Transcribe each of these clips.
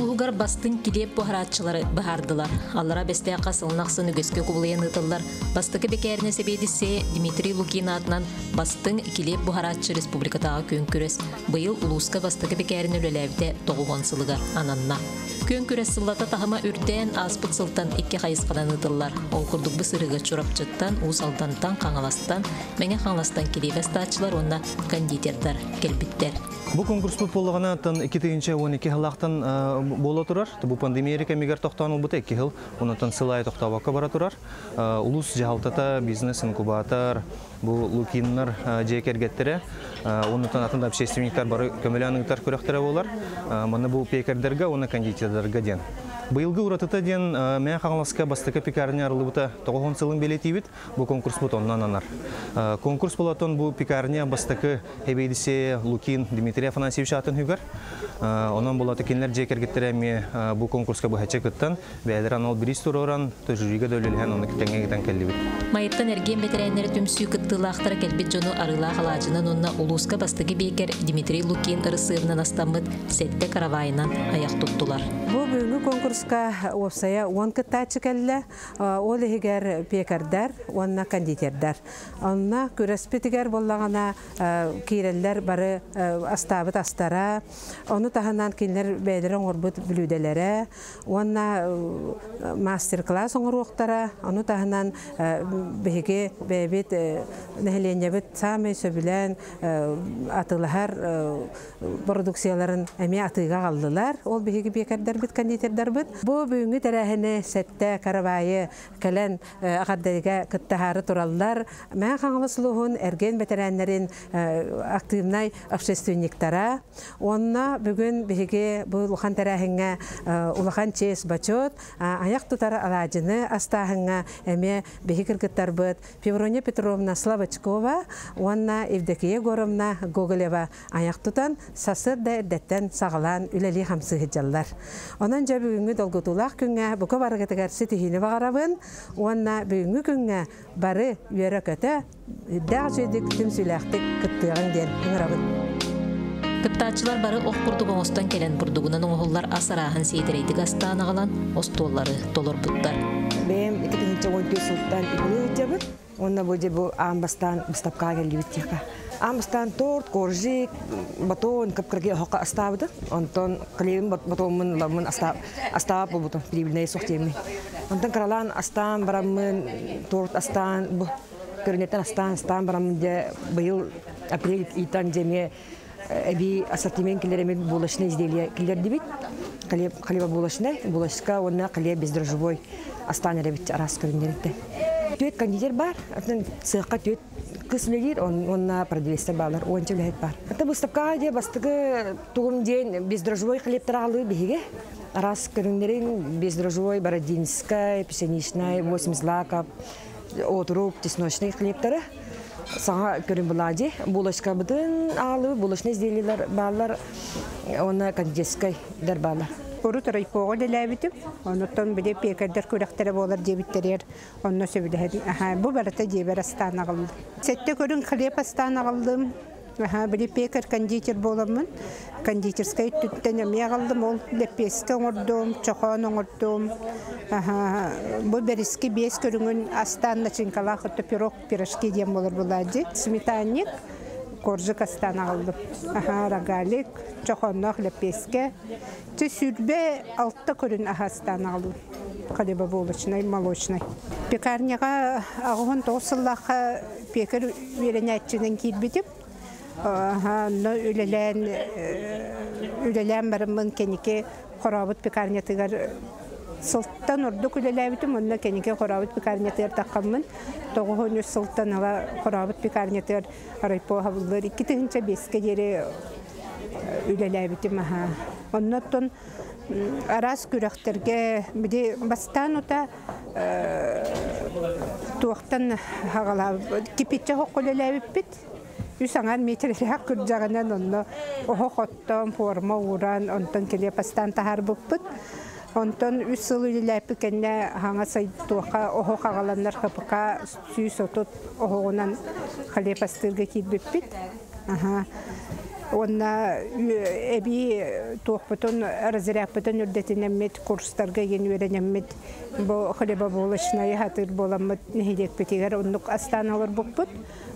улууһугар бастыҥ килиэп буһарааччылары быһаардылар. Аллара Бэстээххэ сылын ахсын үгэскэ кубулуйан ыытыллар бастакы бэкээринэ сэбиэдиссэйэ Дмитрий Лукин аатынан бастыҥ килиэп буһарааччы республикатааҕы күөн күрэс быйыл улууска бастакы бэкээринэ үлэлээбитэ 90 сылыгар ананна. Күөн күрэс сыллата таһыма үрдээн ааспыт сылтан икки хайысханан ыытыллар. Ол курдук бу сырыыга Чурапчыттан, Уус Алдантан, Хаҥаластан, Мэҥэ Хаҥаластан килиэп астааччылар уонна кондитердар кэлбиттэр. Бу конкурспут буоллаҕына 2012 сыллаахтан буола турар. Бу пандемия кэмигэр тохтоон ылбыта 2 сыл. Онтон сыл аайы тохтообокко бара турар. Улуус дьаһалтата, бизнес-инкубатор, бу Лукиннар дьиэ кэргэттэрэ, оннуттан атын да общественниктар бары көмөлөөн ыытар күрэхтэрэ буолар. Манна бу пекардарга уонна кондитердарга диэн. Быйылгы уратыта диэн Мэҥэ Хаҥаласка бастакы пекарня арыллыбыта 90 сылын бэлиэтиибит. Бу конкурспут онно ананар. Конкурс болотон бу пекарня бастакы эбиэдиссэйэ Лукин Дмитрий Афанасьевич аатын үгэр. Онон болото кинилэр дьиэ кэргэттэрэ эмиэ бу конкурска быһаччы кыттан, бэйэлэрэ анал бириис туруоран, жюрига да үлэлэһэн ону тэҥҥэ кытан кэллибит. Майыттан эргиэн бэтэрээннэрэ түмсүү кыттыылаахтара кэлбит дьону арыылаах алаадьынан уонна улууска бастакы биэкэр Дмитрий Лукин ырысыабынан астаммыт сэттэ каравайынан айах туттулар. Бу бүгүҥҥү конкурска уопсайа 10 кыттааччы кэллэ. Ол иһигэр пекардар уонна кондитердар. Онно күрэспитигэр буоллаҕына киирэллэр бары астаабыт астара, ону таһынан кинилэр бэйэлэрэ оҥорбут бүлүүдэлэрэ уонна мастер-класс оҥоруохтара. Ону таһынан биһиги бэйэбит нэһилиэнньэбит саамай сөбүлээн атыылаһар бородукцияларын эмиэ атыыга аҕаллылар. Ол биһиги биэкэрдэрбит, кондитердарбыт. Бу бүгүҥҥү тэрээһини сэттэ каравайы кэлэн эҕэрдэгэ кыттаһаары тураллар. Мэҥэ Хаҥалас улууһун эргиэн бэтэрээннэрин активнай общественниктара. Уонна бүгүн биһиги бу улахан тэрээһиҥҥэ улахан чиэс бочуот айах тутар алаадьыны астааһыҥҥа эмиэ биһи кыргыттарбыт Феврония Петровна Славочкова уонна Евдокия Егоровна Гоголева айах тутан, сарсыарда эрдэттэн саҕалаан үлэлии-хамсыы сылдьаллар. Онон дьэ бүгүҥҥү долгутуулаах күҥҥэ бука барыгытыгар ситиһиини баҕарабын уонна бүгүҥҥү күҥҥэ бары үөрэ-көтө, үрдээх үчүгэйдик, түмсүүлээхтик кыттыаҕыҥ диэн ыҥырабын. Кыттааччылар бары ох курдук оҥостон кэлэн бурдугунан оҥоһуллар ас арааһын сиэдэрэйдик астаан аҕалан остуоллары толорбуттар. Бэйэм 2014 сылтан иккилии сылдьабыт. Уонна бу дьэ бу аан бастаан быыстапкаҕа кэллибит диэххэ. Аан бастаан торт, коржик, батон кып-кыракый оһоххо астаабытым. Онтон хлебин батоммун ыламмын астаабат буолбутум, прибыльнай суох диэммин. Онтон кыралаан астаан бараммын, торт астаан, бу көрүнэттэн астаан астаан бараммын дьэ быйыл апрель ыйтан дьэ эмиэ эбии ассортимент киллэреммит булочное изделие киллэрдибит. Хлеб, хлебобулочный, булочка уонна хлеб бездрожжевой астаан эрэбит араас көрүҥнэриттэн. Түөт кондитер бар, атын сыахха түөт кыс үлэлиир, уонна продавецтар баалар, уонча үлэһит бар. Ата быыстапкаҕа дьэ бастакы тугум диэн бездрожжевой хлебтар аҕалыы биһиги. Араас көрүҥнэрин бездрожжевой, бородинскай, пшеничный, 8 злаков, отрук, чесночный хлебтары саҥа көрүҥ булади. Булочкабытын аалыы, булочный изделиелар бааллар, уонна кондитерскай дар бааллар. Урут райпоҕа үлэлээбитим. Онуттан били пекардар күрэхтэрэ буолар диэбиттэригэр онно сөбүлэһэн. Аха, бу барыта дьиэбэр астаан аҕаллым. Сэттэ көрүҥ хлеб астаан аҕаллым. Аха, били пекарь кондитер буоламмын, кондитерскай өттүттэн эмиэ аҕаллым. Ол лэппиэскэ оҥордум, чохоон оҥордум. Аха, бу бэриски биэс көрүҥүн астаан начинкалаах отто пирог, пирожки диэн буолар буолаадьы. Сметанник, коржик астаан аҕаллым. Аха, рогалик, чохоонноох лэппиэскэ. Чэ, 26 көрүн аһа астаан аҕаллым. Хлебобулочнай, молочнай. Пекарняҕа 89 сыллаахха пекарь үөрэнээччинэн киирбитим. Онно үлэлээн үлэлээн бараммын кэнники Хорообут пекарнятыгар сылтан ордук үлэлээбитим. Онно кэнники Хорообут пекарнятыгар таххаммын 93 сылтан ыла Хорообут пекарнятыгар райпо хабыллар 2005-кэ диэри үлэлээбитим аһа. Оннуттан араас күрэхтэргэ били бастаан ута туохтан хаҕалаабыт кипиччэ оһоххо үлэлээбиппит. Үс аҥаар миэтэрэлээх күрдьэҕинэн онно оһох оттон, форма ууран, онтон килиэп астаан таһаарбыппыт. Онтон үс сыл үлэлээппит кэннэ хаҥас туохха оһох аҕаланнар ХПК 130 оһоҕунан хлеб астыырга киирбиппит. Аха. Онна эбии туохпутун разрядпытын үрдэтинэммит, курстарга ген үөрэнэммит, бу хлебобулочнайы хатыр буоламмыт нэһилиэкпитигэр оннук астаан олорбуппут.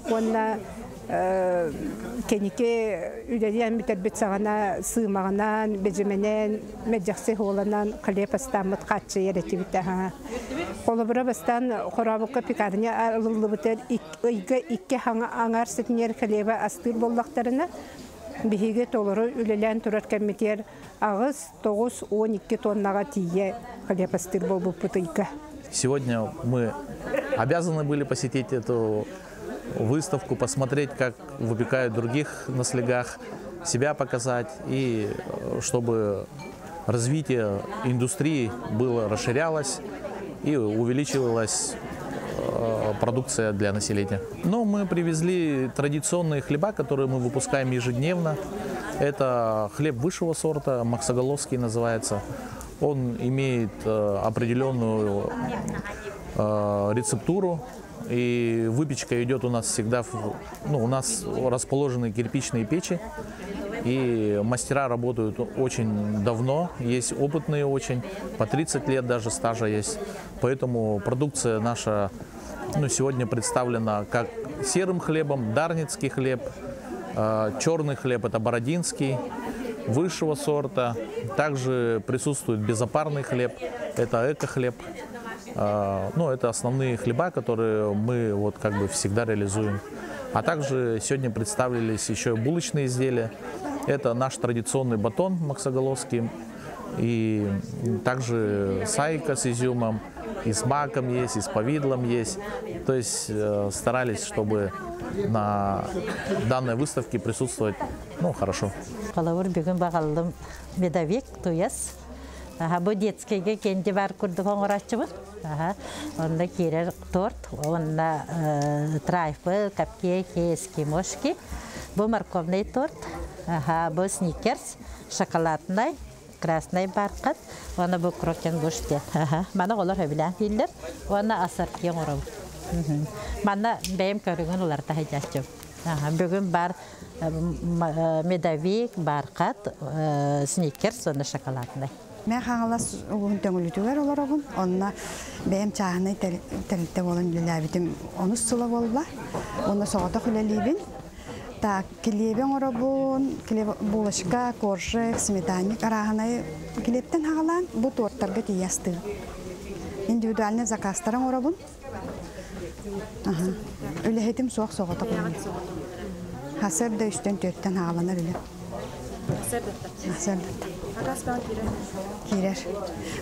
Уонна кэники үлэлиэн бүтэрбит саҕана сыымаҕынан, бэдьимэнэн, мэдьэхси хуоланан хлеб астааммыт хааччыйар этибит. Холобура бастаан хорообукка пекарня ылыллыбытар ыйга икки аҥар сэтинер хлеба астыыр буоллахтарына, биһиги толору үлэлээн турар кэммитигэр 8, 9, 12 тоннаға тиийэ хлеб астыыр буолбуппут ыйга. Сегодня мы обязаны были посетить эту выставку, посмотреть, как выпекают других на слегах, себя показать и чтобы развитие индустрии было расширялось и увеличивалась продукция для населения. Но мы привезли традиционные хлеба, которые мы выпускаем ежедневно. Это хлеб высшего сорта, максоголовский называется. Он имеет определенную рецептуру, и выпечка идет у нас всегда, ну, у нас расположены кирпичные печи, и мастера работают очень давно, есть опытные очень, по 30 лет даже стажа есть. Поэтому продукция наша, ну, сегодня представлена как серым хлебом, дарницкий хлеб, черный хлеб это бородинский, высшего сорта. Также присутствует безопарный хлеб, это эко-хлеб. Ну, это основные хлеба, которые мы вот как бы всегда реализуем. А также сегодня представились еще булочные изделия. Это наш традиционный батон максоголовский. И также сайка с изюмом, и с маком есть, и с повидлом есть. То есть старались, чтобы на данной выставке присутствовать, ну, хорошо. Холобур бүгүн аҕаллым медовик туйас. Аха, бу детскийге кенди бар курдук оҥороччубут. Аха, онно киирэр торт, онно трайфы, капкейки, эскимошки. Бу морковный торт, аха, бу сникерс, шоколадный, красный бархат, онно бу крокен-буш диэн. Аха, маны оҕолор сөбүлээн сииллэр, онно ассорти оҥоробут. Манна бэйэм көрүҥүн уларыта сылдьааччыбын. Аха, бүгүн бар медовик, бархат, сникерс, онно шоколадный. Мен Хаҥалас улууһун Төҥүлүтүгэр олоробун. Онно бэйэм чааһынай тэрилтэ буолан үлэлээбитим онус сыла буолла. Онно соҕотох үлэлиибин. Так, килиэби оҥоробун, килиэп булочка, коржик, сметанник арааһынай килиэптэн хаҕалаан бу туортарга тиийэ астыыбын. Индивидуальный заказтары оҥоробун. Үлэһитим суох соҕотох үлэлиибин. Хасыр да үстэн түөртэн хаҕаланар үлэ. Сарсыардаттан. Киирэр.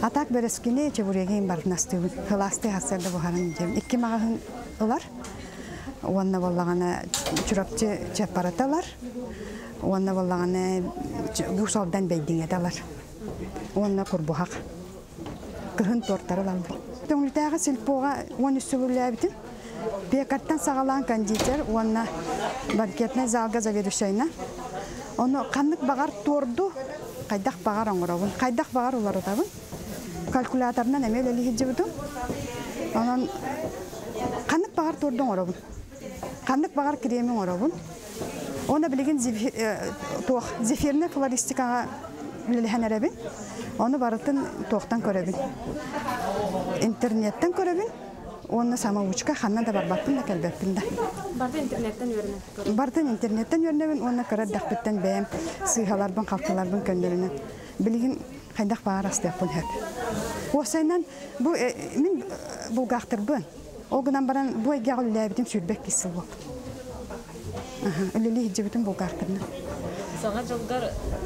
А так бэрэскини, чебурегин барытын астыыбын. Кылаастыы хасыарда буһаран дьиэм. Икки маҕаһын ылар. Уонна буоллаҕына Чурапчы Чаппарата ылар. Уонна буоллаҕына Уус Алдан Бэйдиҥэтэ ылар. Уонна Курбуһах. Кыһын туортары ылаллар. Төҥүлүтээҕи сельпоҕа 13 сыл үлэлээбитим. Пекартан саҕалаан кондитер уонна банкетнай залга заведующайна. Ону ханнык баҕар туорду хайдах баҕар оҥоробун, хайдах баҕар уларытабын. Калькуляторынан эмиэ үлэлии сылдьыбытым. Онон ханнык баҕар туорду оҥоробун. Ханнык баҕар креми оҥоробун. Уонна билигин туох зефирнэй флористикаҕа үлэлэһэн эрэбин. Ону барытын туохтан көрөбүн. Интернеттэн көрөбүн. Уонна самоучка ханна да барбаппын да кэлбэппин да. Барытын интернеттэн үөрэнэн. Барытын интернеттэн үөрэнэбин уонна кыра эрдэхпиттэн бэйэм сыыһаларбын, халтыларбын көннөрүнэн. Билигин хайдах баҕар астыахпын сөп. Уопсайынан бу мин булгаахтарбын. Ол гынан баран бу эйгэҕэ үлэлээбитим 22 сыл буолбут. Үлэлии сылдьыбытым булгаахтарынан. Саҥа дьылгар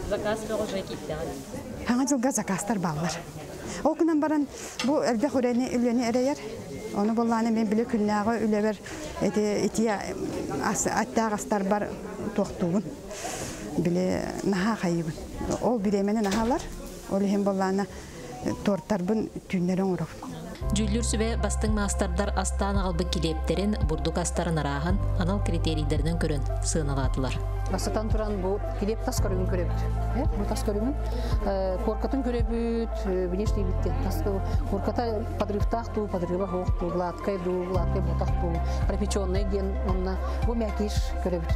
заказ бөҕө киирдэҕин. Саҥа дьылга заказтар бааллар. Ол гынан баран бу элбэх үлэни үлэни эрэйэр. Ону буоллааны мен били күннээҕи үлэбэр эти итие аттаах астарбар туохтуубун. Били наһаа хайыбын. Ол бириэмэни наһаалар. Ол иһин буоллаана тортарбын түүннэри оҥоробун. Дьүүллүүр сүбэ бастыҥ маастардар астаан аҕалбыт килиэптэрин, бурдук астарын арааһын анал критерийдэринэн көрөн сыаналаатылар. Бастатан туран бу килиэп тас көрүҥүн көрөбүт. Бу тас көрүҥүн коркатын көрөбүт, внешний вид тас корката подрывтаах дуу, подрыва суох дуу, гладкай дуу, гладкай буолбатах дуу, пропеченный диэн онно бу мякиш көрөбүт.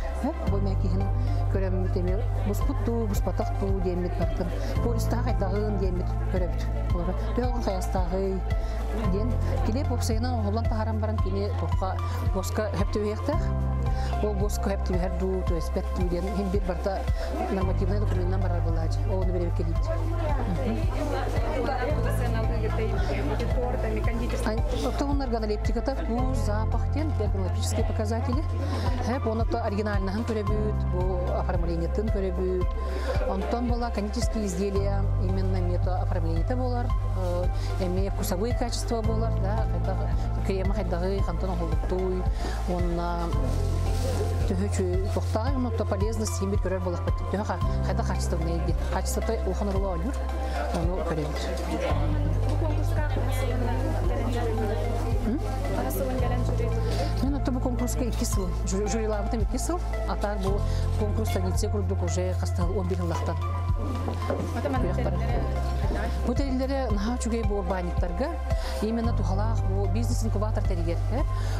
Бу мякиһин көрөммүт эми буспут дуу, буспатах дуу диэммит бартын. Пористаах айдаҕын диэммит көрөбүт. Төһөҕүн хайастааҕый диэн килиэп уопсайынан оҥоһуллан таһааран баран кини туохха госка хөптүбэһиэхтээх. Ол госка хөптүбэһэр дуу, түөспэт дуу диэн иһин бир барта нормативный документынан барар буолаачы. Ол ону бэрэбиккэлиибит. Оттон органолептиката вкус, запах диэн органолептические показатели. Хэп оны то оригинальныһын көрөбүт, бу оформлениетын көрөбүт. Онтон була кондитерские изделия именно мето оформлениета болар, эми вкусовые качества болар, да, крема хайдагы, хантан оһолуктуй, онна төһө тохтагы, ну то полезность химир көрөр болах төһө хайда качественный ди. Качествотой улахан роль ойнуур, ону көрөбүт. Мен отто бу конкурска 2 сыл, жюрилабытым 2 сыл, а так бу конкурс традиция курдук уже хастал 11 жыллахтан. Бу тэриллери наһаа үчүгэй бу урбаанньыктарга, именно тухалаах бу бизнес-инкубатор тэригэр.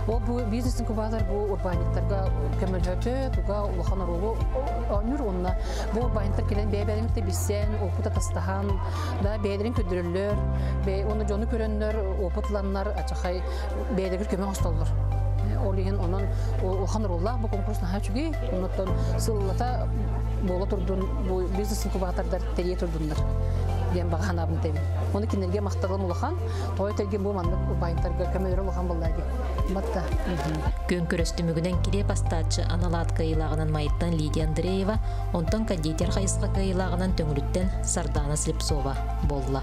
Ол бу бизнес-инкубатор бу урбаанньыктарга көмөлөтө, туга улахан оруолу оонньуур онно бу урбаанньыктар кэлэн бэйэ-бэйэлэрин кытта билсэн, опыт атастаһан, да бэйэлэрин көрдөрөллөр, оны дьону көрөннөр, опыт ыланнар, ачахай бэйэлэригэр көмө оҥостоллор. Ол иһин онон улахан оруоллаах бу конкурс наһаа үчүгэй, оннуттан сыллата буола турдун бу бизнес-инкубатордар тэрийэ турдуннар диэн баҕа санаабын тэбин. Оны кинилэргэ махталым улахан, той терген бу маннык урбаанньыктарга көмөлөрө улахан буолла дии. Батта. Күөн күрэс түмүгүнэн килиэп астааччы анал аат кыайыылааҕынан Майыттан Лидия Андреева, онтон кондитер хайысха кыайыылааҕынан Төҥүлүттэн Сардана Слепцова буолла.